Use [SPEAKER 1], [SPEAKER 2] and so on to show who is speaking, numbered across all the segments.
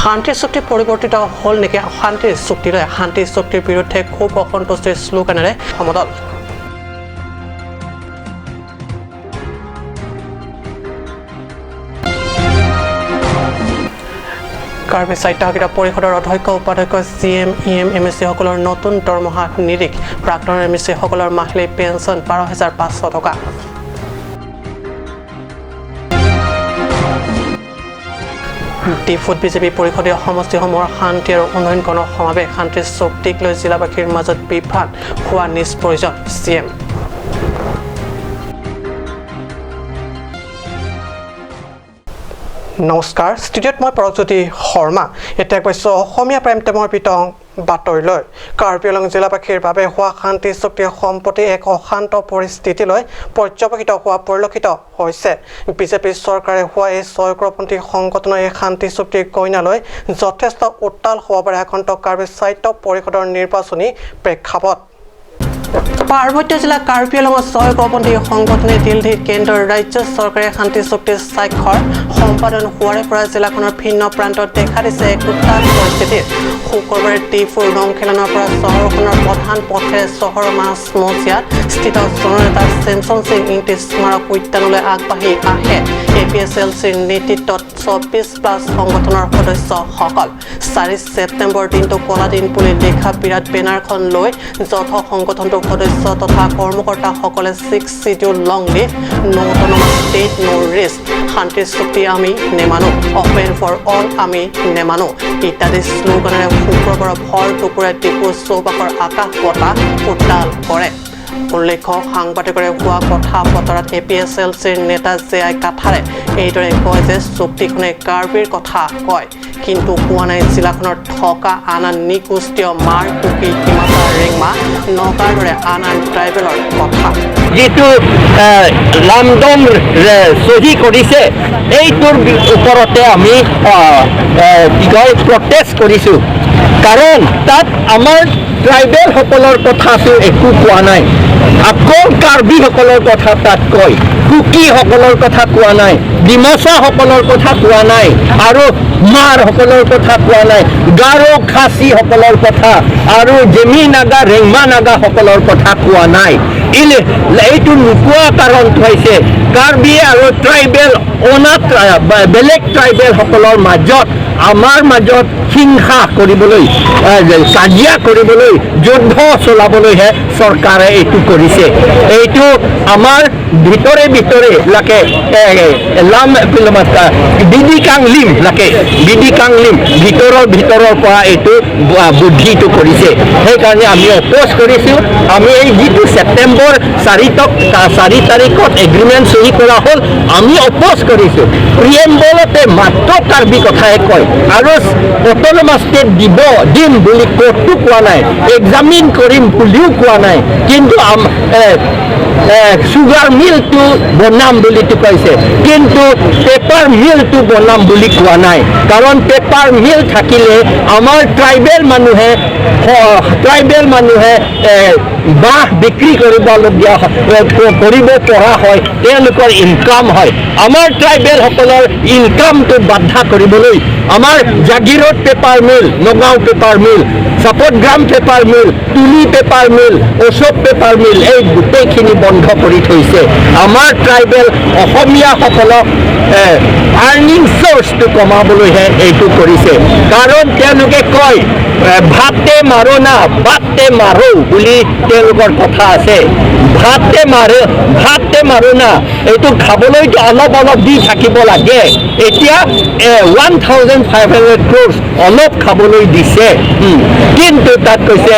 [SPEAKER 1] শান্তি চুক্তি পৰিৱৰ্তিত হ'ল নেকি অশান্তিৰ চুক্তিলৈ? শান্তি চুক্তিৰ বিৰুদ্ধে ক্ষোভ অসন্তুষ্টিৰ শ্লোগানেৰে সমদল। কাৰ্বি স্বায়ত্তশাসিত পৰিষদৰ অধ্যক্ষ, উপাধ্যক্ষ, C M, E M, M A চিসকলৰ নতুন দৰমহা নিৰিখ। প্ৰাক্তন এম এ চিসকলৰ মাহিলী পেঞ্চন 12,500 টকা। ডিফুত বিজেপি পৰিষদীয় সমষ্টিসমূহৰ শান্তি আৰু উন্নয়ন গণ সমাৱেশ। শান্তিৰ চুক্তিক লৈ জিলাবাসীৰ মাজত বিভ্ৰান্ত হোৱা নিজ প্ৰয়োজন, চি এম। নমস্কাৰ, ষ্টুডিঅ'ত মই পৰকজ্যোতি শৰ্মা। এতিয়া কৈছোঁ অসমীয়া প্ৰাইম টাইমৰ বিতং বাতৰিলৈ। কাৰ্বি আংলং জিলাবাসীৰ বাবে হোৱা শান্তি চুক্তি সম্প্ৰতি এক অশান্ত পৰিস্থিতিলৈ পৰ্যবসিত হোৱা পৰিলক্ষিত হৈছে। বিজেপি চৰকাৰে হোৱা এই ছয় উগ্ৰপন্থী সংগঠনৰ এই শান্তি চুক্তিৰ গইনালৈ যথেষ্ট উত্তাল হ'ব পাৰে আগন্তুক কাৰ্বি স্বায়ত্ত পৰিষদৰ নিৰ্বাচনী প্ৰেক্ষাপট। পাৰ্বত্য জিলা কাৰ্বি আংলঙৰ ছয় উগ্ৰপন্থী সংগঠনে দিল্লীত কেন্দ্ৰৰ ৰাজ্য চৰকাৰে শান্তি চুক্তিৰ স্বাক্ষৰ সম্পাদন হোৱাৰে পৰা জিলাখনৰ ভিন্ন প্ৰান্তত দেখা দিছে এক উত্তাল পৰিস্থিতিৰ। শুকুৰবাৰে ডিফুৰ ৰংখিলানৰ পৰা চহৰখনৰ প্ৰধান পথেৰে চহৰৰ মাজমজিয়াত স্থিত জননেতা চেমচন সিং ইংতি স্মাৰক উদ্যানলৈ আগবাঢ়ি আহে এ পি এছ এল চিৰ নেতৃত্বত 24 প্লাছ সংগঠনৰ সদস্যসকল। 4 ছেপ্টেম্বৰ দিনটো কলা দিন বুলি লিখা বিৰাট বেনাৰখন লৈ যৌথ সংগঠনটোৰ সদস্য তথা কৰ্মকৰ্তাসকলে "Six Schedule long live, no autonomous state, no rest", "শান্তিৰ চুক্তি আমি নেমানো", "অপেন ফৰ অল আমি নেমানো" ইত্যাদি শ্লোগানেৰে শুক্ৰবাৰৰ ভৰ দুপৰীয়া ডিফু চৌপাশৰ আকাশ বতাহ উত্তাল কৰে। উল্লেখ্য, সাংবাদিকৰে হোৱা কথা বতৰাত এ পি এছ এল চিৰ নেতা জে আই কাঠাৰে এইদৰে কয় যে চুক্তিখনে কাৰ্বিৰ কথা কয়, কিন্তু কোৱা নাই জিলাখনত থকা আন আন নৃগোষ্ঠীয় মাৰ, কুকি, ডিমাচা, ৰেংমা, নগাৰ দৰে আন আন ট্ৰাইবেলৰ কথা।
[SPEAKER 2] যিটো লামডং চহী কৰিছে, এইটোৰ ওপৰতে আমি কি কয়, প্ৰটেষ্ট কৰিছোঁ। কাৰণ তাত আমাৰ ট্ৰাইবেলসকলৰ কথাটো একো কোৱা নাই। অকল কাৰ্বিসকলৰ কথা তাত কয়, কুকিসকলৰ কথা কোৱা নাই, ডিমাচাসকলৰ কথা কোৱা নাই আৰু মাৰসকলৰ কথা কোৱা নাই, গাৰো খাচীসকলৰ কথা আৰু জেমি নাগা, ৰেংমা নাগাসকলৰ কথা কোৱা নাই। এইটো নোকোৱা কাৰণটো হৈছে কাৰ্বি আৰু ট্ৰাইবেল অনা বেলেগ ট্ৰাইবেলসকলৰ মাজত, আমাৰ মাজত হিংসা কৰিবলৈ, কাজিয়া কৰিবলৈ, যুদ্ধ চলাবলৈহে চৰকাৰে এইটো কৰিছে। এইটো আমাৰ ভিতৰে ভিতৰে লাকে লাম বিডি কাংলিম লাকে বিডি কাংলিম ভিতৰৰ ভিতৰৰ পৰা এইটো বুদ্ধিটো কৰিছে। সেইকাৰণে আমি অপ'জ কৰিছোঁ। আমি এই যিটো ছেপ্টেম্বৰ 4 তাৰিখত এগ্ৰিমেণ্ট চহী কৰা হ'ল, আমি অপ'জ কৰিছোঁ। প্ৰিএম্বলতে মাত্ৰ কাৰ্বি কথাই কয় আৰু অট'নমাছ ষ্টেট দিম বুলি ক'তো কোৱা নাই, এক্সামিন কৰিম বুলিও কোৱা নাই। কিন্তু চুগাৰ মিলটো বনাম বুলিতো কৈছে, কিন্তু পেপাৰ মিলটো বনাম বুলি কোৱা নাই। কাৰণ পেপাৰ মিল থাকিলে আমাৰ ট্ৰাইবেল মানুহে বাঁহ বিক্ৰী কৰিবলগীয়া কৰিব পৰা হয়, তেওঁলোকৰ ইনকাম হয়। আমাৰ ট্ৰাইবেলসকলৰ ইনকামটো বাধা কৰিবলৈ আমাৰ Jagiroad paper mill, Nagaon paper mill, Chaptagram paper mill, Tuli paper mill, Ashok paper mill, এই গোটেইখিনি বন্ধ কৰি থৈছে। আমাৰ ট্ৰাইবেল অসমীয়াসকলক আৰ্নিং চ'ৰ্চটো কমাবলৈহে এইটো কৰিছে। কাৰণ তেওঁলোকে কয়, ভাতে মাৰো না বাতে মাৰো বুলি তেওঁলোকৰ কথা আছে। ভাতে মাৰো, ভাতে মাৰো না, এইটো খাবলৈতো অলপ অলপ দি থাকিব লাগে। এতিয়া 1500 crores অলপ খাবলৈ দিছে। কিন্তু তাত কৈছে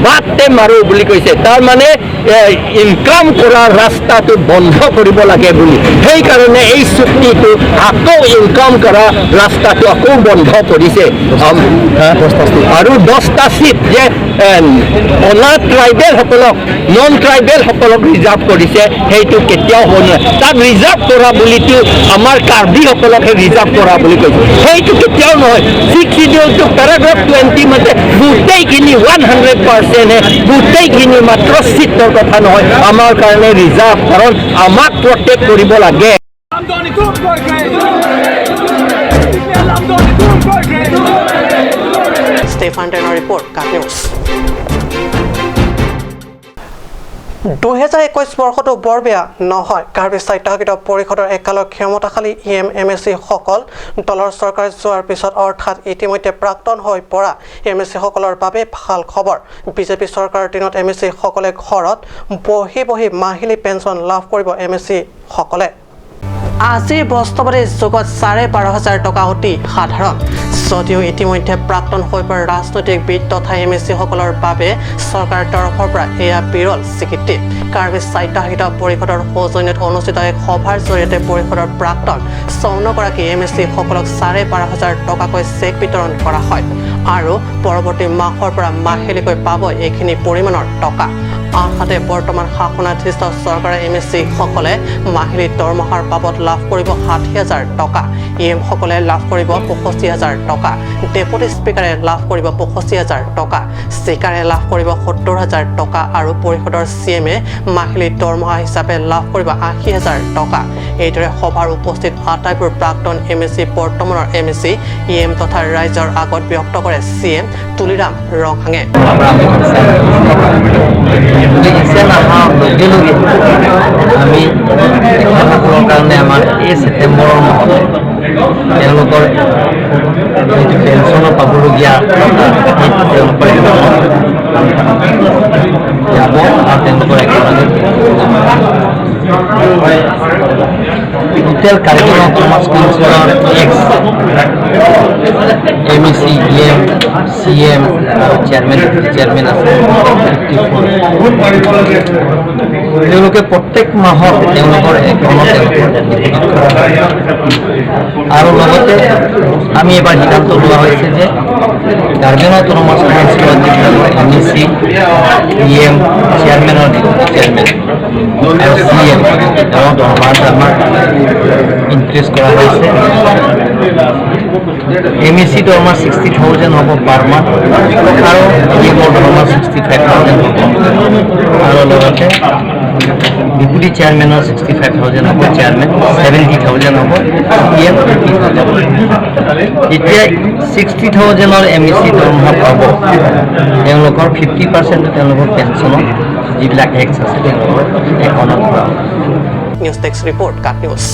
[SPEAKER 2] বাতে মাৰো বুলি কৈছে, তাৰ মানে ইনকাম কৰাৰ ৰাস্তাটো বন্ধ কৰিব লাগে বুলি। সেইকাৰণে এই চুক্তিটো আকৌ ইনকাম কৰা ৰাস্তাটো আকৌ বন্ধ কৰিছে। আৰু 10টা চিট যে অনা ট্ৰাইবেলসকলক, নন ট্ৰাইবেলসকলক ৰিজাৰ্ভ কৰিছে, সেইটো কেতিয়াও হ'ব নোৱাৰে। তাক ৰিজাৰ্ভ কৰা বুলিতো আমাৰ কাৰ্বিসকলকহে ৰিজাৰ্ভ কৰা বুলি কৈছে, সেইটো কেতিয়াও নহয়। ছিক্স চিডিউলটো পেৰাগ্ৰাফ 20 মতে গোটেইখিনি 100%হে, গোটেইখিনি, মাত্ৰ চিটৰ কথা নহয়। আমাৰ কাৰণে ৰিজাৰ্ভ, কাৰণ আমাক প্ৰটেক্ট কৰিব লাগে।
[SPEAKER 3] Lamdoni tum korkre. Lamdoni tum korkre.
[SPEAKER 1] Stefan টেনৰ ৰিপৰ্ট, কাট নিউজ। 2021 বৰ্ষটো বৰ বেয়া নহয়। কাৰ্বি স্বায়ত্তশাসিত পৰিষদৰ একালৰ ক্ষমতাশালী ই এম, এম এছ চিসকল দলৰ চৰকাৰ যোৱাৰ পিছত, অৰ্থাৎ ইতিমধ্যে প্ৰাক্তন হৈ পৰা এম এছ চিসকলৰ বাবে ভাল খবৰ। বিজেপি চৰকাৰৰ দিনত এম এছ চিসকলে ঘৰত বহি বহি মাহিলী পেঞ্চন লাভ কৰিব। এম এছ চিসকলে আজিৰ বস্তবাদী যুগত 12,500 টকা অতি সাধাৰণ যদিও ইতিমধ্যে প্ৰাক্তন হৈ পৰা ৰাজনৈতিকবিদ তথা এম এছ চিসকলৰ বাবে চৰকাৰৰ তৰফৰ পৰা এয়া বিৰল স্বীকৃতি। কাৰ্বি স্বায়ত্তশাসিত পৰিষদৰ সৌজন্যত অনুষ্ঠিত এক সভাৰ জৰিয়তে পৰিষদৰ প্ৰাক্তন 54গৰাকী এম এছ চিসকলক 12,500 টকাকৈ চেক বিতৰণ কৰা হয় আৰু পৰৱৰ্তী মাহৰ পৰা মাহিলীকৈ পাব এইখিনি পৰিমাণৰ টকা। আনহাতে বৰ্তমান শাসনাধিষ্ঠ চৰকাৰে এম এছ চিসকলে মাহিলী দৰমহাৰ বাবদ লাভ কৰিব 60,000 টকা, ই এমসকলে লাভ কৰিব 65,000 টকা, ডেপুটি স্পীকাৰে লাভ কৰিব 65,000 টকা, স্পীকাৰে লাভ কৰিব 70,000 টকা আৰু পৰিষদৰ চি এমে মাহিলী দৰমহা হিচাপে লাভ কৰিব 80,000 টকা। এইদৰে সভাৰ উপস্থিত আটাইবোৰ প্ৰাক্তন এম এছ চি, বৰ্তমানৰ M S C, E M তথা ৰাইজৰ আগত ব্যক্ত কৰে চি এম তুলিৰাম ৰংহাঙে।
[SPEAKER 2] ইনচেন অহাৰ লগে লগে আমি তেখেতসকলৰ কাৰণে আমাৰ এই ছেপ্টেম্বৰৰ মাহত তেওঁলোকৰ যিটো পেঞ্চনৰ পাবলগীয়া টকা, সেইটো তেওঁলোকৰ একাউণ্টত যাব আৰু তেওঁলোকৰ একাউণ্টত টোটেল কাৰ্বি অট'নমাছ কাউন্সিলৰ x M E C, E M, C M আৰু চেয়াৰমেন, ডেপুটি চেয়াৰমেন আছে 54। তেওঁলোকে প্ৰত্যেক মাহত তেওঁলোকৰ একাউণ্টত তেওঁলোকৰ ডিপ'জিট কৰা হয়। আৰু লগতে আমি এবাৰ সিদ্ধান্ত লোৱা হৈছে যে কাৰ্বি অট'নমাছ কাউন্সিলৰ যিবিলাক M E C, E M, chairman আৰু ডেপুটি চেয়াৰমেন আৰু চি এম, তেওঁৰ দৰমহাটো আমাৰ ইনক্ৰিজ কৰা হৈছে। এম ই চি দৰমহা 60,000 হ'ব পাৰ মান্থ আৰু ই এমৰ দৰমহা 65,000 হ'ব আৰু লগতে ডেপুটি চেয়াৰমেনৰ 65,000 হ'ব, চেয়াৰমেন 70,000 হ'ব, ই এম 50,000। এতিয়া 60,000ৰ এম ই চি দৰমহা পাব, তেওঁলোকৰ 50% তেওঁলোকৰ পেঞ্চনত যিবিলাক এক্স আছে তেওঁলোকৰ একাউণ্টত ভৰাব।
[SPEAKER 1] নিউজ ডেস্ক ৰিপৰ্ট, কাট নিউজ।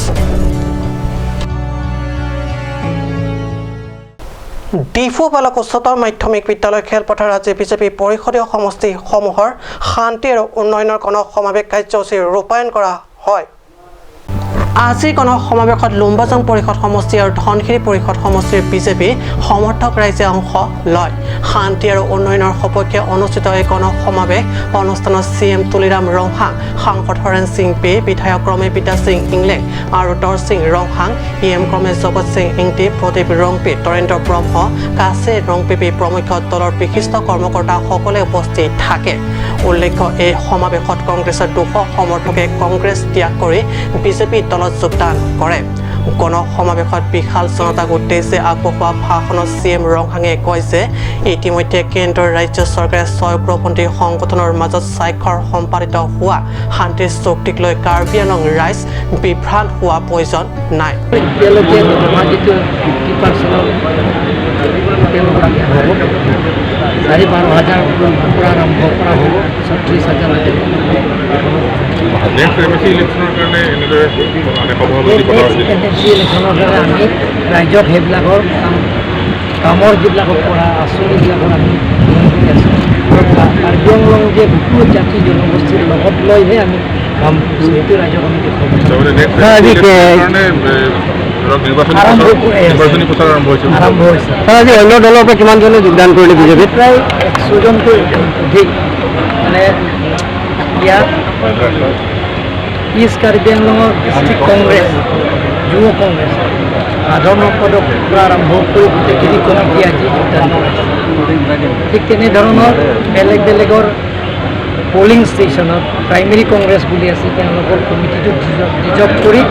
[SPEAKER 1] ডিফু বালক উচ্চতৰ মাধ্যমিক বিদ্যালয় খেলপথাৰ আজি বিজেপি পৰিষদীয় সমষ্টিসমূহৰ শান্তি আৰু উন্নয়নৰ গণ সমাৱেশ কাৰ্যসূচী ৰূপায়ণ কৰা হয়। আজিৰ গণ সমাৱেশত লুম্বাজং পৰিষদ সমষ্টি আৰু ধনশিৰি পৰিষদ সমষ্টিৰ বিজেপি সমৰ্থক ৰাইজে অংশ লয়। শান্তি আৰু উন্নয়নৰ সপক্ষে অনুষ্ঠিত এই গণ সমাৱেশ অনুষ্ঠানত চি এম তুলিৰাম ৰংহাং, সাংসদ হৰেণ সিং বে, বিধায়ক ক্ৰমে বিদ্যা সিং ইংলেং আৰু দৰসিং ৰংহাং, ই এম ক্ৰমে জগত সিং ইংটি, প্ৰদীপ ৰংপি, তৰেন্দ্ৰ ব্ৰহ্ম, কাছে ৰংপিপি প্ৰমুখ্য দলৰ বিশিষ্ট কৰ্মকৰ্তাসকলে উপস্থিত থাকে। উল্লেখ্য, এই সমাৱেশত কংগ্ৰেছৰ 200 সমৰ্থকে কংগ্ৰেছ ত্যাগ কৰি বিজেপি দলত যোগদান কৰে। গণ সমাৱেশত বিশাল জনতাক উদ্দেশ্যি আগবঢ়োৱা ভাষণত চি এম ৰংহাঙে কয় যে ইতিমধ্যে কেন্দ্ৰৰ ৰাজ্য চৰকাৰে ছয় উগ্ৰপন্থী সংগঠনৰ মাজত স্বাক্ষৰ সম্পাদিত হোৱা শান্তিৰ চুক্তিক লৈ কাৰ্বি আংলং ৰাইজ বিভ্ৰান্ত হোৱা প্ৰয়োজন নাই।
[SPEAKER 2] এতিয়ালৈকে দৰমহা যিটো 50%ৰ তেওঁলোকৰ হ'ব, 12,500 পৰা আৰম্ভ কৰা হ'ব, পিছত 30,000লৈকে।
[SPEAKER 3] নেক্সট এম এ চি ইলেকশ্যনৰ কাৰণে এনেদৰে মানে সভা সমিতি পতা হৈছিল?
[SPEAKER 2] এম এ চি ইলেকশ্যনৰ কাৰণে আমি ৰাইজক সেইবিলাকৰ কামৰ যিবিলাকৰ পৰা আঁচনিবিলাকৰ আমি গ্ৰহণ কৰি আছোঁ। কাৰ্বি আংলং যে গোটেই জাতি জনগোষ্ঠীৰ লগত লৈহে আমি কাম কৰিছোঁ, সেইটো ৰাইজক আমি দেখুৱাব।
[SPEAKER 3] তাৰমানে নেক্সট
[SPEAKER 2] হয়, আজি
[SPEAKER 3] ইলেকশ্যনৰ কাৰণে ধৰক নিৰ্বাচনী
[SPEAKER 2] আৰম্ভ
[SPEAKER 3] প্ৰচাৰ
[SPEAKER 2] কৰি আছে।
[SPEAKER 3] নিৰ্বাচনী প্ৰচাৰ আৰম্ভ হৈছে।
[SPEAKER 2] আৰম্ভ হৈছে।
[SPEAKER 4] আজি অন্য দলৰ পৰা কিমানজনে যোগদান কৰিলে বিজেপিত?
[SPEAKER 2] প্ৰায় 100জনকৈ অধিক। মানে ইয়াত ইষ্ট কাৰ্বি আংলঙৰ ডিষ্ট্ৰিক্ট কংগ্ৰেছ, যুৱ কংগ্ৰেছ, সাধাৰণ সম্পাদক পৰা আৰম্ভ কৰি গোটেইখিনি কমিটি আজি যোগদান কৰিছে। ঠিক তেনেধৰণৰ বেলেগ বেলেগৰ পলিং ষ্টেচনত প্ৰাইমেৰী কংগ্ৰেছ বুলি আছে, তেওঁলোকৰ কমিটিটো ডিজল্ভ কৰি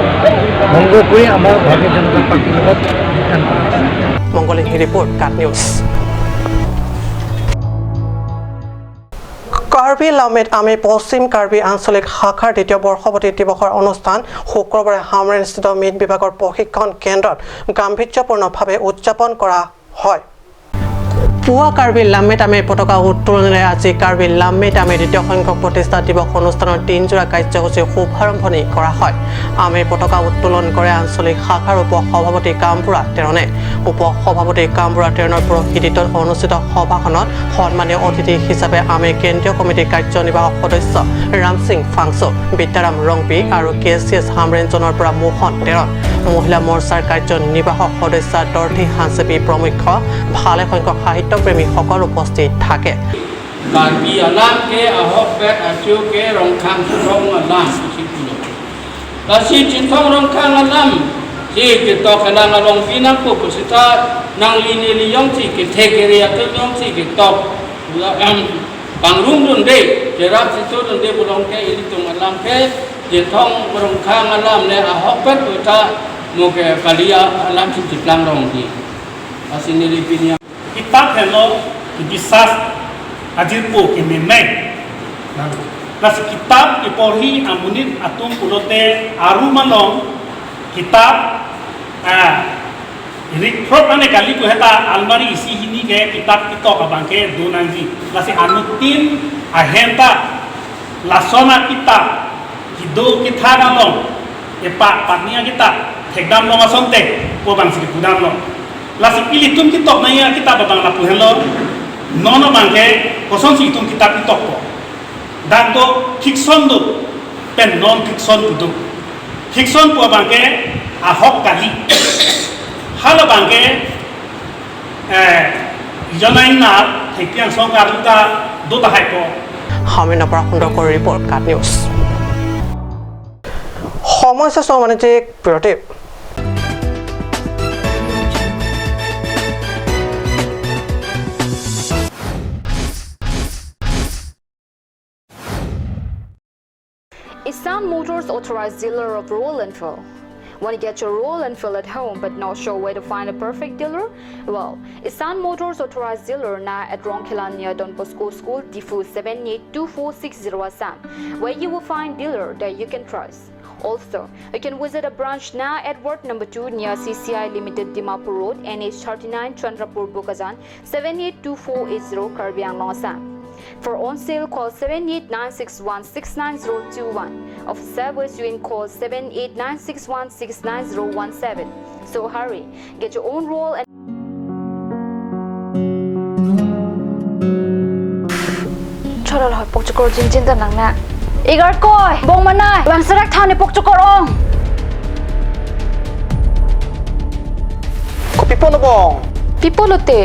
[SPEAKER 2] ভংগ কৰি আমাৰ ভাৰতীয় জনতা পাৰ্টীৰ লগত যোগদান কৰা হৈছে।
[SPEAKER 1] মংগলিনী ৰিপৰ্ট, কাট নিউজ। কাৰ্বি লামেত আমি পশ্চিম কাৰ্বি আঞ্চলিক শাখাৰ দ্বিতীয় বৰ্ষৱতী দিৱসৰ অনুষ্ঠান শুক্ৰবাৰে হামৰেণস্থিত মীন বিভাগৰ প্ৰশিক্ষণ কেন্দ্ৰত গাম্ভীৰ্যপূৰ্ণভাৱে উদযাপন কৰা হয়। পুৱা কাৰ্বি লাম্মেটামে পতাকা উত্তোলনেৰে আজি কাৰ্বি লাম্মেটামে দ্বিতীয় সংখ্যক প্ৰতিষ্ঠা দিৱস অনুষ্ঠানৰ তিনজোৰা কাৰ্যসূচীৰ শুভাৰম্ভণি কৰা হয়। আমে পতাকা উত্তোলন কৰে আঞ্চলিক শাখাৰ উপ সভাপতি কামপুৰা তেৰণে। উপ সভাপতি কামপুৰা তেৰণৰ পুৰোহিতত্বত অনুষ্ঠিত সভাখনত সন্মানীয় অতিথি হিচাপে আমে কেন্দ্ৰীয় কমিটিৰ কাৰ্যনিৰ্বাহক সদস্য ৰামসিং ফাংচো, বিদ্যাৰাম ৰংপি আৰু কে চি এছ হামৰেঞ্জনৰ পৰা মোহন তেৰণ, মহিলা মৰ্চাৰ কাৰ্যনিৰ্বাহক সদস্যা দৰ্থী হাঞ্চেপি প্ৰমুখ্য ভালেসংখ্যক সাহিত্যপ্ৰেমীসকল উপস্থিত থাকে।
[SPEAKER 5] কাৰ্বি আলাম কে আহক পেট আচিও কে ৰংখাং চুথং আলাম চিকুলো লাসি চিথং ৰংখাং আলাম যি কে তখেলাং আলং পিনাং পো পুসিতা নাং লিনি লিয়ং চি কে থেকেরিয়া তুলং চি কে তক বাংরুং দুন দে জেরা চিতো দুন দে বুলং কে ইলিতুং আলাম কে চিথং ৰংখাং আলাম নে আহক পেট পুতা মোকে কালিয়া আলাম চিতিপ্লাং ৰং দি আসিনি লিপিনিয়া
[SPEAKER 6] কিতাপ হেলো বিশ্বাস আজিৰ পো কি মেমে প্লাস কিতাপ কি পঢ়ি আমুনিত আতুম পুলতে আৰু মানং কিতাপ ৰিক্ৰট মানে কালি কুহেতা আলমাৰি ইচিখিনি কে কিতাপ কিতক বাংকে দোনাংজি প্লাস আনুতিন আহেন্তা লাচনা কিতাপ কিদো কিথা গালং এপা পাতনিয়া কিতাপ থেকদাম লং আচলতে ক বাংচি গুদাম লং lassi ilitum kitok na iya kitab bang lapu hello nono bangke koson si itum kitab kitok ko dan to fiction do pen non fiction do fiction po bangke ahok kali halo bangke jonai na thekiang song aruta do ta hai ko
[SPEAKER 1] হামিনৰ পৰা সুন্দৰকৈ report কাট news. সমস্যা বাণিজ্যিক বিৰতি।
[SPEAKER 7] Isan Motors authorized dealer of Royal Enfield. Want to get your Royal Enfield at home but not sure where to find a perfect dealer? Well, Isan Motors authorized dealer now at Rongkhila near Don Bosco School, Difu 782460 Assam, where you will find dealer that you can trust. Also, you can visit a branch now at Ward number 2 near CCI Limited, Dimapur Road, NH 39 Chandrapur, Bokazan 782480 Karbi Anglong, Assam. For on sale, call 7896169021. Of service, you can call 7896169017. So hurry, get your own roll and
[SPEAKER 8] Chorol hoi pok chokor jin jin da nang na. Igar koi, bong manai, bang sarak thani pok chokor ong.
[SPEAKER 1] Ko pipo no bong.
[SPEAKER 8] Pipo lote.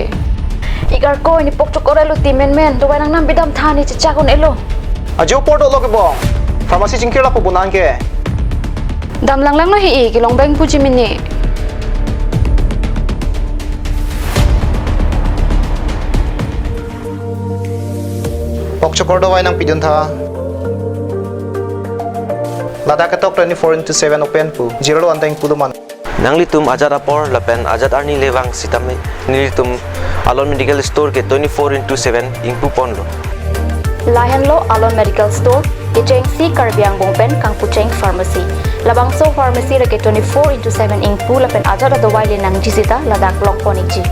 [SPEAKER 8] Igar koi ni pok chokor elo ti men men, do nang nam bidam thani chichakon elo.
[SPEAKER 9] Ajo porto log bong. Pharmacy jingkira po bunan ke.
[SPEAKER 8] Dam lang lang no hi ki long bang puji mini.
[SPEAKER 9] Pok chokor do nang pidun tha. Ladakh tok 24/7 open pu. Zero anteng puduman.
[SPEAKER 10] Nanglitum Azad apor lapen Azad arni lewang sitame nilitum Alon Medical Store ke 24/7 ingpu ponlo.
[SPEAKER 8] Lahenlo Alon Medical Store ke Cheng Si Karbi Anglong pen Kangpucheng Pharmacy. Labangso Pharmacy ke 24/7 ingpu lapen Azad adawai le nang jisita Ladakh long ponik ji.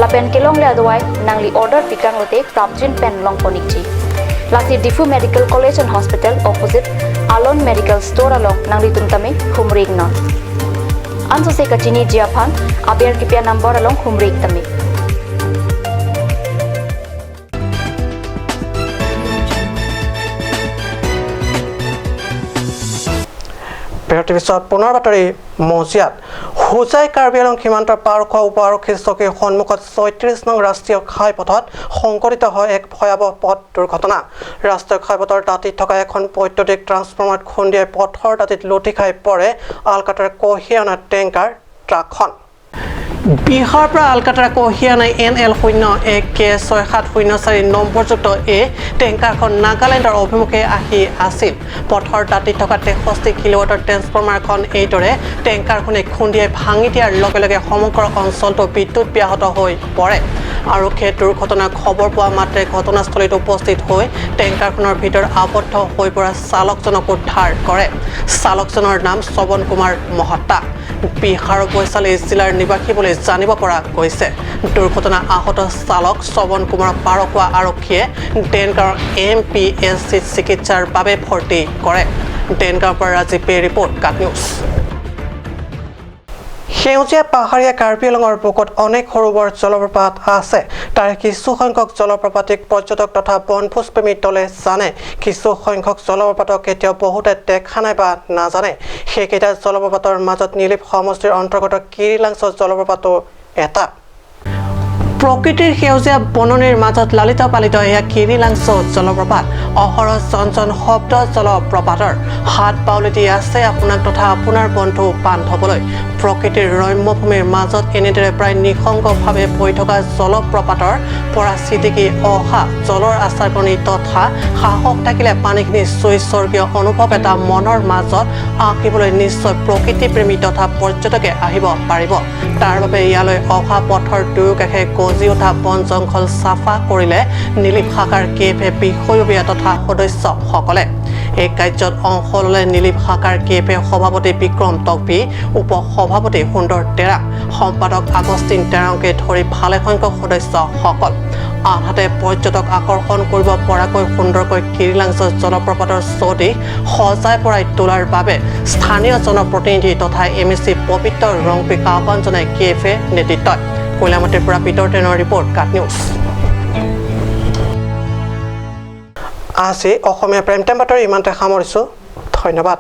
[SPEAKER 8] Lapen kelong le adawai nangli order pikang lote prapjin pen long ponik ji. Lasi Difu Medical College and Hospital opposite Alon Medical Store along nangli tumtame humrig non. Anso se kachini jiaphan aber kipya number along humrig tame.
[SPEAKER 1] বিৰতিৰ পিছত পুনৰ বাতৰি মজিয়াত হোজাই কাৰ্বি আংলং সীমান্তৰ পাৰখোৱা উপ আৰক্ষী চকীৰ সন্মুখত 36 নং ৰাষ্ট্ৰীয় ঘাইপথত সংঘটিত হয় এক ভয়াৱহ পথ দুৰ্ঘটনা। ৰাষ্ট্ৰীয় ঘাইপথৰ দাঁতিত থকা এখন বৈদ্যুতিক ট্ৰান্সফৰ্মাৰত খুন্দিয়াই পথৰ দাঁতিত লুটি খাই পৰে আলকাটাৰ কঢ়িয়াই অনা টেংকাৰ ট্ৰাকখন। বিহাৰৰ পৰা আলকাটাৰা কঢ়িয়াই অনা NL 01 K 6704 নম্বৰযুক্ত এই টেংকাৰখন নাগালেণ্ডৰ অভিমুখে আহি আছিল। পথৰ দাঁতিত থকা 63 কিলোৱাটৰ ট্ৰেন্সফৰ্মাৰখন এইদৰে টেংকাৰখনে খুন্দিয়াই ভাঙি দিয়াৰ লগে লগে সমগ্ৰ অঞ্চলটো বিদ্যুৎ ব্যাহত হৈ পৰে। আৰক্ষীয়ে দুৰ্ঘটনাৰ খবৰ পোৱা মাত্ৰে ঘটনাস্থলীত উপস্থিত হৈ টেংকাৰখনৰ ভিতৰত আবদ্ধ হৈ পৰা চালকজনক উদ্ধাৰ কৰে। চালকজনৰ নাম শ্ৰৱণ কুমাৰ মহতা, বিহাৰৰ বৈশালী জিলাৰ নিবাসী বুলি জানিব পৰা গৈছে। দুৰ্ঘটনা আহত চালক শ্ৰৱণ কুমাৰক পাৰকোৱা আৰক্ষীয়ে দেনগাঁৱৰ MPSC চিকিৎসাৰ বাবে ভৰ্তি কৰে। দেনগাঁৱৰ পৰা ৰাজীৱ পে ৰিপৰ্ট, কাট নিউজ। সেউজীয়া পাহাৰীয়া কাৰ্বি আংলঙৰ বুকুত অনেক সৰু বৰ জলপ্ৰপাত আছে। তাৰ কিছু সংখ্যক জলপ্ৰপাতিক পৰ্যটক তথা বনভোজপ্ৰেমী দলে জানে, কিছু সংখ্যক জলপ্ৰপাতক কেতিয়াও বহুতে দেখা নাই বা নাজানে। সেইকেইটা জলপ্ৰপাতৰ মাজত নীলিপ সমষ্টিৰ অন্তৰ্গত কিৰিলাংছ জলপ্ৰপাতো এটা। প্ৰকৃতিৰ সেউজীয়া বননিৰ মাজত লালিত পালিত এয়া কিৰিলাংছ জলপ্ৰপাত। অহৰহ জন শব্দ জলপ্ৰপাতৰ হাত বাউলি দি আছে আপোনাক তথা আপোনাৰ বন্ধু বান্ধৱলৈ। প্ৰকৃতিৰ ৰম্যভূমিৰ মাজত এনেদৰে প্ৰায় নিঃসংগভাৱে বৈ থকা জলপ্ৰপাতৰ পৰা ছিটিকি অহা জলৰ আচাৰকণি তথা সাহস থাকিলে পানীখিনি চুই স্বৰ্গীয় অনুভৱ এটা মনৰ মাজত আঁকিবলৈ নিশ্চয় প্ৰকৃতিপ্ৰেমী তথা পৰ্যটকে আহিব পাৰিব। তাৰ বাবে ইয়ালৈ অহা পথৰ দুয়োকাষে গজি উঠা বন জংঘল চাফা কৰিলে নীলিপ শাখাৰ কেফে বিষয়ববীয়া তথা সদস্যসকলে। এই কাৰ্যত অংশ ল'লে নীলিপ শাখাৰ কেফে সভাপতি বিক্ৰম টকবি, উপ সভাপতি সুন্দৰ তেৰাং, সম্পাদক আগষ্টিন তেৰাংকে ধৰি ভালেসংখ্যক সদস্যসকল। আনহাতে পৰ্যটক আকৰ্ষণ কৰিব পৰাকৈ সুন্দৰকৈ কিৰিলাংছ জলপ্ৰপাতৰ চৌদিশ সজাই পৰাই তোলাৰ বাবে স্থানীয় জনপ্ৰতিনিধি তথা MSC পবিত্ৰ ৰংপিক আহ্বান জনায় কেফে নেতৃত্বই। কয়লামাটিৰ পৰা পিটৰ টেনৰ ৰিপৰ্ট, কাট নিউজ। আজি অসমীয়া প্ৰাইম টাইম বাতৰি ইমানতে সামৰিছোঁ। ধন্যবাদ।